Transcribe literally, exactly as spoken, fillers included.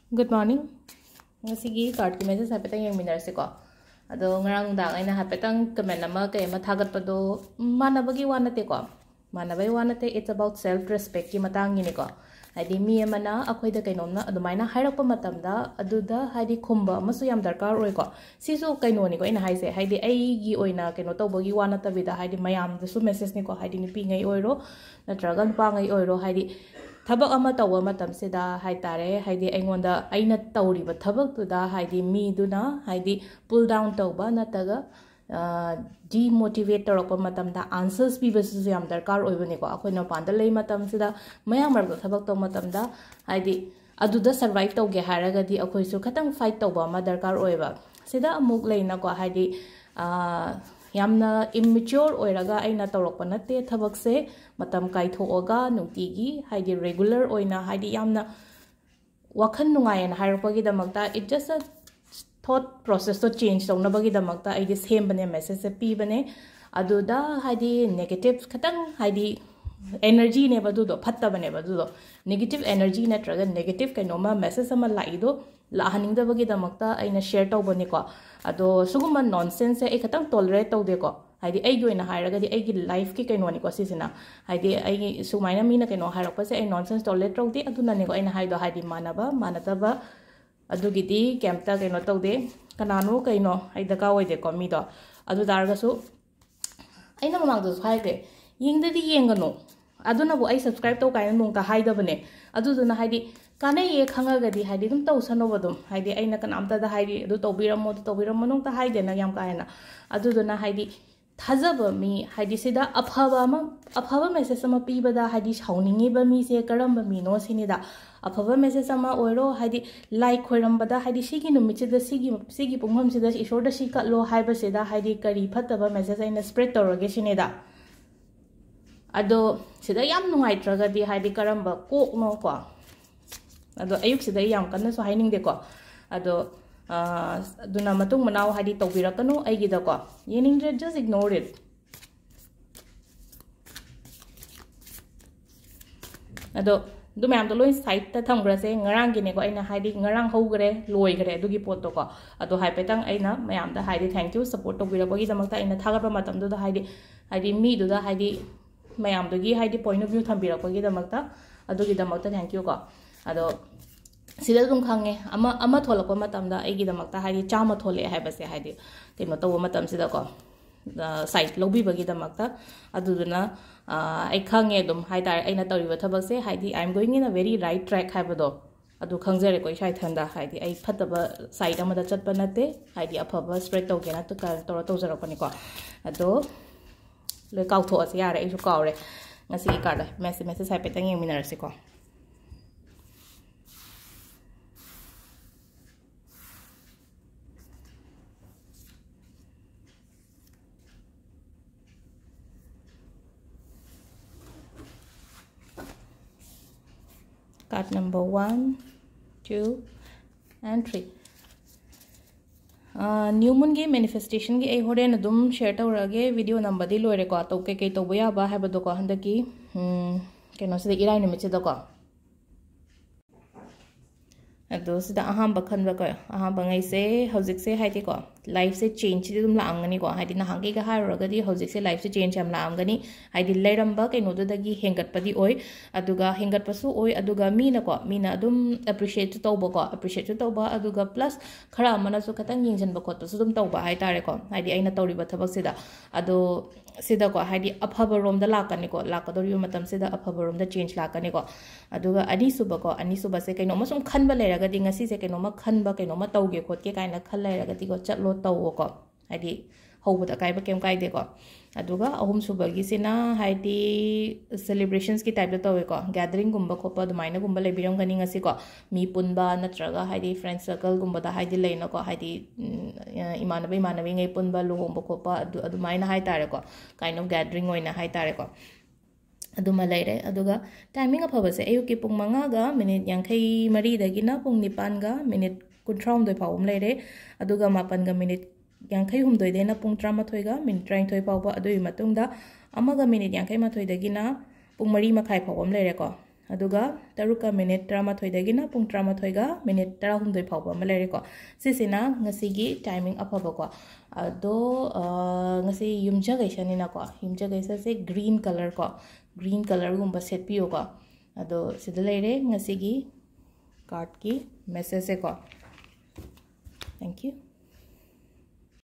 Good morning. ꯉꯁꯤꯒꯤ cardꯀꯤ message ꯍꯥꯏꯐꯦꯠꯇꯪ ꯌꯦꯡꯃꯤꯟꯅꯔꯁꯤꯀꯣ. ꯑꯗꯣ ꯉꯔꯥꯡ ꯅꯨꯡꯗꯥꯡ ꯑꯩꯅ ꯍꯥꯏꯐꯦꯠꯇꯪ comment ꯑꯃ ꯀꯩ ꯑꯃ ꯊꯥꯒꯠꯄꯗꯣ ꯃꯥꯟꯅꯕꯒꯤ ꯋꯥ ꯅꯠꯇꯦꯀꯣ. ꯃꯥꯟꯅꯕꯒꯤ ꯋꯥ ꯅꯠꯇꯦ, it's about self respectꯀꯤ ꯃꯇꯥꯡꯒꯤꯅꯤꯀꯣ. ꯍꯥꯏꯗꯤ ꯃꯤ ꯑꯃꯅ ꯑꯩꯈꯣꯏꯗ ꯀꯩꯅꯣꯝꯅ ꯑꯗꯨꯃꯥꯏꯅ ꯍꯥꯏꯔꯛꯄ ꯃꯇꯝꯗ ꯑꯗꯨꯗ ꯍꯥꯏꯗꯤ ꯈꯨꯝꯕ ꯑꯃꯁꯨ ꯌꯥꯝ ꯗꯔꯀꯥꯔ ꯑꯣꯏꯀꯣ. ꯁꯤꯁꯨ ꯀꯩꯅꯣꯅꯤꯀꯣ ꯑꯩꯅ ꯍꯥꯏꯁꯦ, ꯍꯥꯏꯗꯤ ꯑꯩꯒꯤ ꯑꯣꯏꯅ ꯀꯩꯅꯣ ꯇꯧꯕꯒꯤ ꯋꯥ ꯅꯠꯇꯕꯤꯗ, ꯍꯥꯏꯗꯤ ꯃꯌꯥꯝꯗꯁꯨ messageꯅꯤꯀꯣ, ꯍꯥꯏꯗꯤ ꯅꯨꯄꯤꯉꯩ ꯑꯣꯏꯔꯣ ꯅꯠꯇ꯭ꯔꯒ ꯅꯨꯄꯥꯉꯩ ꯑꯣꯏꯔꯣ, ꯍꯥꯏꯗꯤ ꯊꯕꯛ ꯑꯃ ꯇꯧꯕ ꯃꯇꯝꯁꯤꯗ ꯍꯥꯏꯇꯥꯔꯦ, ꯍꯥꯏꯗꯤ ꯑꯩꯉꯣꯟꯗ, ꯑꯩꯅ ꯇꯧꯔꯤꯕ ꯊꯕꯛꯇꯨꯗ ꯍꯥꯏꯗꯤ ꯃꯤꯗꯨꯅ ꯍꯥꯏꯗꯤ pull down ꯇꯧꯕ ꯅꯠꯇ꯭ꯔꯒ demotivate ꯇꯧꯔꯛꯄ ꯃꯇꯝꯗ answers ꯄꯤꯕꯁꯤꯁꯨ ꯌꯥꯝ ꯗꯔꯀꯥꯔ ꯑꯣꯏꯕꯅꯤꯀꯣ. ꯑꯩꯈꯣꯏꯅ ꯃꯄꯥꯟꯗ ꯂꯩ ꯃꯇꯝꯁꯤꯗ, ꯃꯌꯥꯝ ꯃꯔꯛꯇ ꯊꯕꯛ ꯇꯧꯕ ꯃꯇꯝꯗ, ꯍꯥꯏꯗꯤ ꯑꯗꯨꯗ survive ꯇꯧꯒꯦ ꯍꯥꯏꯔꯒꯗꯤ ꯑꯩꯈꯣꯏꯁꯨ ꯈꯤꯇꯪ fight ꯇꯧꯕ ꯑꯃ ꯗꯔꯀꯥꯔ ꯑꯣꯏꯌꯦꯕ. ꯁꯤꯗ ꯑꯃꯨꯛ ꯂꯩꯅꯀꯣ, ꯍꯥꯏꯗꯤ ꯌꯥꯝꯅ immature ꯑꯣꯏꯔꯒ ꯑꯩꯅ ꯇꯧꯔꯛꯄ ꯅꯠꯇꯦ ꯊꯕꯛꯁꯦ. ꯃꯇꯝ ꯀꯥꯏꯊꯣꯛꯑꯒ ꯅꯨꯡꯇꯤꯒꯤ, ꯍꯥꯏꯗꯤ regular ꯑꯣꯏꯅ, ꯍꯥꯏꯗꯤ ꯌꯥꯝꯅ ꯋꯥꯈꯜ ꯅꯨꯡꯉꯥꯏꯌꯦꯅ ꯍꯥꯏꯔꯛꯄꯒꯤꯗꯃꯛꯇ, it just a thought processꯇꯣ change ꯇꯧꯅꯕꯒꯤꯗꯃꯛꯇ ꯑꯩꯗꯤ ꯁꯦꯝꯕꯅꯦ, messageꯁꯦ ꯄꯤꯕꯅꯦ. ꯑꯗꯨꯗ ꯍꯥꯏꯗꯤ negative ꯈꯤꯇꯪ, ꯍꯥꯏꯗꯤ energyꯅꯦꯕ ꯑꯗꯨꯗꯣ, ꯐꯠꯇꯕꯅꯦꯕ ꯑꯗꯨꯗꯣ. Negative energy ꯅꯠꯇ꯭ꯔꯒ negative ꯀꯩꯅꯣꯝꯃ message ꯑꯃ ꯂꯥꯛꯏꯗꯣ ꯂꯥꯛꯍꯟꯅꯤꯡꯗꯕꯒꯤꯗꯃꯛꯇ ꯑꯩꯅ share ꯇꯧꯕꯅꯤꯀꯣ. ꯑꯗꯣ ꯁꯤꯒꯨꯝꯕ nonsenseꯁꯦ ꯑꯩ ꯈꯤꯇꯪ tolerate ꯇꯧꯗꯦꯀꯣ. ꯍꯥꯏꯗꯤ ꯑꯩꯒꯤ ꯑꯣꯏꯅ ꯍꯥꯏꯔꯒꯗꯤ ꯑꯩꯒꯤ lifeꯀꯤ ꯀꯩꯅꯣꯅꯤꯀꯣ ꯁꯤꯁꯤꯅ. ꯍꯥꯏꯗꯤ ꯑꯩꯒꯤ ꯁꯨꯃꯥꯏꯅ ꯃꯤꯅ ꯀꯩꯅꯣ ꯍꯥꯏꯔꯛꯄꯁꯦ ꯑꯩ nonsense tolerate ꯇꯧꯗꯦ. ꯑꯗꯨꯅꯅꯦꯀꯣ ꯑꯩꯅ ꯍꯥꯏꯗꯣ, ꯍꯥꯏꯗꯤ ꯃꯥꯟꯅꯕ ꯃꯥꯟꯅꯗꯕ ꯑꯗꯨꯒꯤꯗꯤ ꯀꯩꯝꯇ ꯀꯩꯅꯣ ꯇꯧꯗꯦ. ꯀꯅꯥꯅꯣ ꯀꯩꯅꯣ ꯑꯩ ꯗꯔꯀꯥꯔ ꯑꯣꯏꯗꯦꯀꯣ ꯃꯤꯗꯣ. ꯑꯗꯨ ꯇꯥꯔꯒꯁꯨ ꯑꯩꯅ ꯃꯃꯥꯡꯗꯁꯨ ꯍꯥꯏꯈ꯭ꯔꯦ, ꯌꯦꯡꯗꯗꯤ ꯌꯦꯡꯒꯅꯨ. ꯑꯗꯨꯅꯕꯨ ꯑꯩ subscribe ꯇꯧ ꯀꯥꯏꯅ ꯅꯣꯡꯇ ꯍꯥꯏꯗꯕꯅꯦ. ꯑꯗꯨꯗꯨꯅ ꯍꯥꯏꯗꯤ ꯀꯥꯟꯅꯩꯌꯦ ꯈꯪꯉꯒꯗꯤ ꯍꯥꯏꯗꯤ ꯑꯗꯨꯝ ꯇꯧꯁꯅꯣꯕ ꯑꯗꯨꯝ. ꯍꯥꯏꯗꯤ ꯑꯩꯅ ꯀꯅꯥꯝꯇꯗ ꯍꯥꯏꯗꯤ ꯑꯗꯨ ꯇꯧꯕꯤꯔꯝꯃꯣ, ꯑꯗꯨ ꯇꯧꯕꯤꯔꯝꯃꯣ ꯅꯣꯡꯇ ꯍꯥꯏꯗꯦꯅ ꯌꯥꯝ ꯀꯥ ꯍꯦꯟꯅ. ꯑꯗꯨꯗꯨꯅ ꯍꯥꯏꯗꯤ ꯊꯥꯖꯕ ꯃꯤ, ꯍꯥꯏꯗꯤ ꯁꯤꯗ ꯑꯐꯕ ꯑꯃ, ꯑꯐꯕ message ꯑꯃ ꯄꯤꯕꯗ ꯍꯥꯏꯗꯤ ꯁꯥꯎꯅꯤꯡꯉꯤꯕ ꯃꯤꯁꯦ ꯀꯔꯝꯕ ꯃꯤꯅꯣ ꯁꯤꯅꯤꯗ. ꯑꯐꯕ message ꯑꯃ ꯑꯣꯏꯔꯣ, ꯍꯥꯏꯗꯤ ꯂꯥꯏ ꯈꯣꯏꯔꯝꯕꯗ, ꯍꯥꯏꯗꯤ ꯁꯤꯒꯤ ꯅꯨꯃꯤꯠꯁꯤꯗ, ꯁꯤꯒꯤ, ꯁꯤꯒꯤ ꯄꯨꯡꯐꯝꯁꯤꯗ ꯏꯁꯣꯔꯗ ꯁꯤ ꯀꯠꯂꯣ ꯍꯥꯏꯕꯁꯤꯗ ꯍꯥꯏꯗꯤ ꯀꯔꯤ ꯐꯠꯇꯕ message ꯑꯩꯅ spread ꯇꯧꯔꯒꯦ ꯁꯤꯅꯤꯗ. ꯑꯗꯣ ꯁꯤꯗ ꯌꯥꯝ ꯅꯨꯡꯉꯥꯏꯇ꯭ꯔꯒꯗꯤ ꯍꯥꯏꯗꯤ ꯀꯔꯝꯕ ꯀꯣꯛꯅꯣꯀꯣ. ꯑꯗꯣ ꯑꯌꯨꯛꯁꯤꯗ ꯑꯩ ꯌꯥꯝ ꯀꯟꯅꯁꯨ ꯍꯥꯏꯅꯤꯡꯗꯦꯀꯣ. ꯑꯗꯣ ꯑꯗꯨꯅ ꯃꯇꯨꯡ ꯃꯅꯥꯎ ꯍꯥꯏꯗꯤ ꯇꯧꯕꯤꯔꯛꯀꯅꯨ ꯑꯩꯒꯤꯗꯀꯣ. ꯌꯦꯡꯅꯤꯡꯗ꯭ꯔꯦ, just ignore it. ꯑꯗꯣ ꯑꯗꯨ ꯃꯌꯥꯝꯗꯣ ꯂꯣꯏ ꯁꯥꯏꯠꯇ ꯊꯝꯈ꯭ꯔꯁꯦ꯫ ꯉꯔꯥꯡꯒꯤꯅꯦꯀꯣ, ꯑꯩꯅ ꯍꯥꯏꯗꯤ ꯉꯔꯥꯡ ꯍꯧꯈ꯭ꯔꯦ, ꯂꯣꯏꯈ꯭ꯔꯦ ꯑꯗꯨꯒꯤ ꯄꯣꯠꯇꯣꯀꯣ꯫ ꯑꯗꯣ ꯍꯥꯏꯐꯦꯠꯇꯪ ꯑꯩꯅ ꯃꯌꯥꯝꯗ ꯍꯥꯏꯗꯤ thank you, support ꯇꯧꯕꯤꯔꯛꯄꯒꯤꯗꯃꯛꯇ꯫ ꯑꯩꯅ ꯊꯥꯒꯠꯄ ꯃꯇꯝꯗꯨꯗ ꯍꯥꯏꯗꯤ, ꯍꯥꯏꯗꯤ ꯃꯤꯗꯨꯗ ꯍꯥꯏꯗꯤ ꯃꯌꯥꯝꯗꯨꯒꯤ ꯍꯥꯏꯗꯤ point of view ꯊꯝꯕꯤꯔꯛꯄꯒꯤꯗꯃꯛꯇ, ꯑꯗꯨꯒꯤꯗꯃꯛꯇ thank you ꯀꯣ꯫ ꯑꯗꯣ ꯁꯤꯗ ꯑꯗꯨꯝ ꯈꯪꯉꯦ, ꯑꯃ, ꯑꯃ ꯊꯣꯛꯂꯛꯄ ꯃꯇꯝꯗ ꯑꯩꯒꯤꯗꯃꯛꯇ ꯍꯥꯏꯗꯤ ꯆꯥꯝꯃ ꯊꯣꯛꯂꯛꯑꯦ ꯍꯥꯏꯕꯁꯦ, ꯍꯥꯏꯗꯤ ꯀꯩꯅꯣ ꯇꯧꯕ ꯃꯇꯝꯁꯤꯗꯀꯣ, ꯁꯥꯏꯠ ꯂꯧꯕꯤꯕꯒꯤꯗꯃꯛꯇ꯫ ꯑꯗꯨꯗꯨꯅ, ꯑ, ꯑꯩ ꯈꯪꯉꯦ ꯑꯗꯨꯝ ꯍꯥꯏꯇꯥꯔꯦ, ꯑꯩꯅ ꯇꯧꯔꯤꯕ ꯊꯕꯛꯁꯦ ꯍꯥꯏꯗꯤ I am going in a very right track ꯍꯥꯏꯕꯗꯣ ꯑꯗꯨ ꯈꯪꯖꯔꯦꯀꯣ ꯏꯁꯥ ꯏꯊꯟꯗ꯫ ꯍꯥꯏꯗꯤ ꯑꯩ ꯐꯠꯇꯕ ꯁꯥꯏꯠ ꯑꯃꯗ ꯆꯠꯄ ꯅꯠꯇꯦ, ꯍꯥꯏꯗꯤ ꯑꯐꯕ spread ꯇꯧꯒꯦꯅ ꯇ-, ꯀ-, ꯇꯧꯔ ꯇꯧꯖꯔꯛꯄꯅꯤꯀꯣ꯫ ꯑꯗꯣ ꯂꯣꯏ ꯀꯥꯎꯊꯣꯛꯑꯁꯤ ꯌꯥꯔꯦ, ꯑꯩꯁꯨ ꯀꯥꯎꯔꯦ ꯉꯁꯤꯒꯤ ꯀꯥꯔꯗ꯫ ꯃꯦꯁꯦ-, ꯃꯦꯁꯦꯖ ꯍꯥꯏꯐꯦꯠꯇꯪ ꯌꯦꯡꯃꯤꯟꯅꯔꯁꯤꯀꯣ꯫ Card number one, two, and three. New ꯃꯨꯟꯒꯤ ꯃꯦꯅꯤꯐꯦꯁꯇꯦꯁꯟꯒꯤ ꯑꯩ ꯍꯣꯔꯦꯟ ꯑꯗꯨꯝ ꯁꯤꯌꯔ ꯇꯧꯔꯛꯑꯒꯦ꯫ ꯚꯤꯗꯤꯑꯣ ꯅꯝꯕꯗꯤ ꯂꯣꯏꯔꯦꯀꯣ, ꯇꯧ-, ꯀꯩꯀꯩ ꯇꯧꯕ ꯌꯥꯕ ꯍꯥꯏꯕꯗꯣꯀꯣ, ꯍꯟꯗꯛꯀꯤ, ꯎꯝ, ꯀꯩꯅꯣꯁꯤꯗ, ꯏꯔꯥꯏ ꯅꯨꯃꯤꯠꯁꯤꯗꯀꯣ꯫ ꯑꯗꯣ ꯁꯤꯗ ꯑꯍꯥꯟꯕ ꯈꯟꯕ ꯀꯣ-, ꯑꯍꯥꯟꯕꯉꯩꯁꯦ ꯍꯧꯖꯤꯛꯁꯦ ꯍꯥꯏꯗꯤꯀꯣ, ꯂꯥꯏꯐꯁꯦ ꯆꯦꯟꯖꯁꯤꯗꯤ ꯑꯗꯨꯝ ꯂꯥꯛꯑꯝꯒꯅꯤꯀꯣ꯫ ꯍꯥꯏꯗꯤ ꯅꯍꯥꯟꯈꯩꯒ ꯍꯥꯏꯔꯨꯔꯒꯗꯤ ꯍꯧꯖꯤꯛꯁꯦ ꯂꯥꯏꯐꯁꯦ ꯆꯦꯟꯖ ꯌꯥꯝ ꯂꯥꯛꯑꯝꯒꯅꯤ꯫ ꯍꯥꯏꯗꯤ ꯂꯩꯔꯝꯕ ꯀꯩꯅꯣꯗꯨꯗꯒꯤ ꯍꯦꯟꯒꯠꯄꯗꯤ ꯑꯣꯏ, ꯑꯗꯨꯒ ꯍꯦꯟꯒꯠꯄꯁꯨ ꯑꯣꯏ, ꯑꯗꯨꯒ ꯃꯤꯅꯀꯣ, ꯃꯤꯅ ꯑꯗꯨꯝ ꯑꯦꯄ꯭ꯔꯤꯁꯤꯌꯦꯠꯁꯨ ꯇꯧꯕꯀꯣ, ꯑꯦꯄ꯭ꯔꯤꯁꯤꯌꯦꯠꯁꯨ ꯇꯧꯕ, ꯑꯗꯨꯒ ꯄ꯭ꯂꯁ ꯈꯔ ꯑꯃꯅꯁꯨ ꯈꯤꯇꯪ ꯌꯦꯡꯁꯤꯟꯕ ꯈꯣꯠꯄꯁꯨ ꯑꯗꯨꯝ ꯇꯧꯕ ꯍꯥꯏꯇꯥꯔꯦꯀꯣ, ꯍꯥꯏꯗꯤ ꯑꯩꯅ ꯇꯧꯔꯤꯕ ꯊꯕꯛꯁꯤꯗ꯫ ꯑꯗꯣ ꯁꯤꯗꯀꯣ, ꯍꯥꯏꯗꯤ ꯑꯐꯕ ꯔꯣꯝꯗ ꯂꯥꯛꯀꯅꯤꯀꯣ, ꯂꯥꯛꯀꯗꯧꯔꯤꯕ ꯃꯇꯝꯁꯤꯗ ꯑꯐꯕ ꯔꯣꯝꯗ ꯆꯦꯟꯖ ꯂꯥꯛꯀꯅꯤꯀꯣ꯫ ꯑꯗꯨꯒ ꯑꯅꯤꯁꯨꯕꯀꯣ, ꯑꯅꯤꯁꯨꯕꯁꯦ ꯀꯩꯅꯣꯝꯃ ꯁꯨꯝ ꯈꯟꯕ ꯂꯩꯔꯒꯗꯤ, ꯉꯁꯤꯁꯦ ꯀꯩꯅꯣꯝꯃ ꯈꯟꯕ, ꯀꯩꯅꯣꯝꯃ ꯇꯧꯒꯦ ꯈꯣꯠꯀꯦ ꯀꯥꯏꯅ ꯈꯟ ꯂꯩꯔꯒꯗꯤꯀꯣ, ꯆꯠꯂꯣ, ꯇꯧꯋꯣꯀꯣ꯫ ꯍꯥꯏꯗꯤ ꯍꯧꯕꯗ ꯑꯀꯥꯏꯕ ꯀꯩꯝ ꯀꯥꯏꯗꯦꯀꯣ꯫ ꯑꯗꯨꯒ ꯑꯍꯨꯝꯁꯨꯕꯒꯤꯁꯤꯅ ꯍꯥꯏꯗꯤ ꯁꯦꯂꯦꯕ꯭ꯔꯦꯁꯟꯁꯀꯤ ꯇꯥꯏꯞꯇ ꯇꯧꯋꯦꯀꯣ, ꯒꯦꯗꯔꯤꯡꯒꯨꯝꯕ ꯈꯣꯠꯄ ꯑꯗꯨꯃꯥꯏꯅꯒꯨꯝꯕ ꯂꯩꯕꯤꯔꯝꯒꯅꯤ ꯉꯁꯤꯀꯣ꯫ ꯃꯤ ꯄꯨꯟꯕ ꯅꯠꯇ꯭ꯔꯒ ꯍꯥꯏꯗꯤ ꯐ꯭ꯔꯦꯟ ꯁꯔꯀꯜꯒꯨꯝꯕꯗ ꯍꯥꯏꯗꯤ ꯂꯩꯅꯀꯣ, ꯍꯥꯏꯗꯤ, ꯎꯝ, ꯏꯃꯥꯟꯅꯕ ꯏꯃꯥꯟꯅꯕꯤꯉꯩ ꯄꯨꯟꯕ, ꯂꯨꯍꯣꯡꯕ ꯈꯣꯠꯄ ꯑꯗꯨ, ꯑꯗꯨꯃꯥꯏꯅ ꯍꯥꯏꯇꯥꯔꯦꯀꯣ, kind of gathering ꯑꯣꯏꯅ ꯍꯥꯏꯇꯥꯔꯦꯀꯣ꯫ ꯑꯗꯨꯃ ꯂꯩꯔꯦ꯫ ꯑꯗꯨꯒ ꯇꯥꯏꯃꯤꯡ ꯑꯐꯕꯁꯦ ꯑꯌꯨꯛꯀꯤ ꯄꯨꯡ ꯃꯉꯥꯒ ꯃꯤꯅꯤꯠ ꯌꯥꯡꯈꯩ ꯃꯔꯤꯗꯒꯤꯅ ꯄꯨꯡ ꯅꯤꯄꯥꯟꯒ ꯃꯤꯅꯤꯠ ꯀꯨꯟꯊ꯭ꯔꯥꯍꯨꯝꯗꯣꯏ ꯐꯥꯎꯕ ꯑꯃ ꯂꯩꯔꯦ꯫ ꯑꯗꯨꯒ ꯃꯥꯄꯟꯒ ꯃꯤꯅꯤꯠ ꯌꯥꯡꯈꯩ ꯍꯨꯝꯗꯣꯏꯗꯩꯅ ꯄꯨꯡ ꯇꯔꯥꯃꯥꯊꯣꯏꯒ ꯃꯤꯅꯤꯠ ꯇꯔꯥꯅꯤꯊꯣꯏ ꯐꯥꯎꯕ, ꯑꯗꯨꯒꯤ ꯃꯇꯨꯡꯗ ꯑꯃꯒ ꯃꯤꯅꯤꯠ ꯌꯥꯡꯈꯩ ꯃꯥꯊꯣꯏꯗꯒꯤꯅ ꯄꯨꯡ ꯃꯔꯤ ꯃꯈꯥꯏ ꯐꯥꯎꯕ ꯑꯃ ꯂꯩꯔꯦꯀꯣ꯫ ꯑꯗꯨꯒ ꯇꯔꯨꯛꯀ ꯃꯤꯅꯤꯠ ꯇꯔꯥꯃꯥꯊꯣꯏꯗꯒꯤꯅ ꯄꯨꯡ ꯇꯔꯥꯃꯥꯊꯣꯏꯒ ꯃꯤꯅꯤꯠ ꯇꯔꯥꯍꯨꯝꯗꯣꯏ ꯐꯥꯎꯕ ꯑꯃ ꯂꯩꯔꯦꯀꯣ꯫ ꯁꯤꯁꯤꯅ ꯉꯁꯤꯒꯤ ꯇꯥꯏꯃꯤꯡ ꯑꯐꯕꯀꯣ꯫ ꯑꯗꯣ ꯉꯁꯤ ꯌꯨꯝꯖꯀꯩꯁꯅꯤꯅꯀꯣ, ꯌꯨꯝꯖꯀꯩꯁꯁꯦ ꯒ꯭ꯔꯤꯟ ꯀꯂꯔ ꯀꯣ, ꯒ꯭ꯔꯤꯟ ꯀꯂꯔꯒꯨꯝꯕ ꯁꯦꯠꯄꯤꯌꯨꯀꯣ꯫ ꯑꯗꯣ ꯁꯤꯗ ꯂꯩꯔꯦ ꯉꯁꯤꯒꯤ ꯀꯥꯔꯠꯀꯤ ꯃꯦꯁꯦꯖꯁꯦꯀꯣ꯫ Thank you.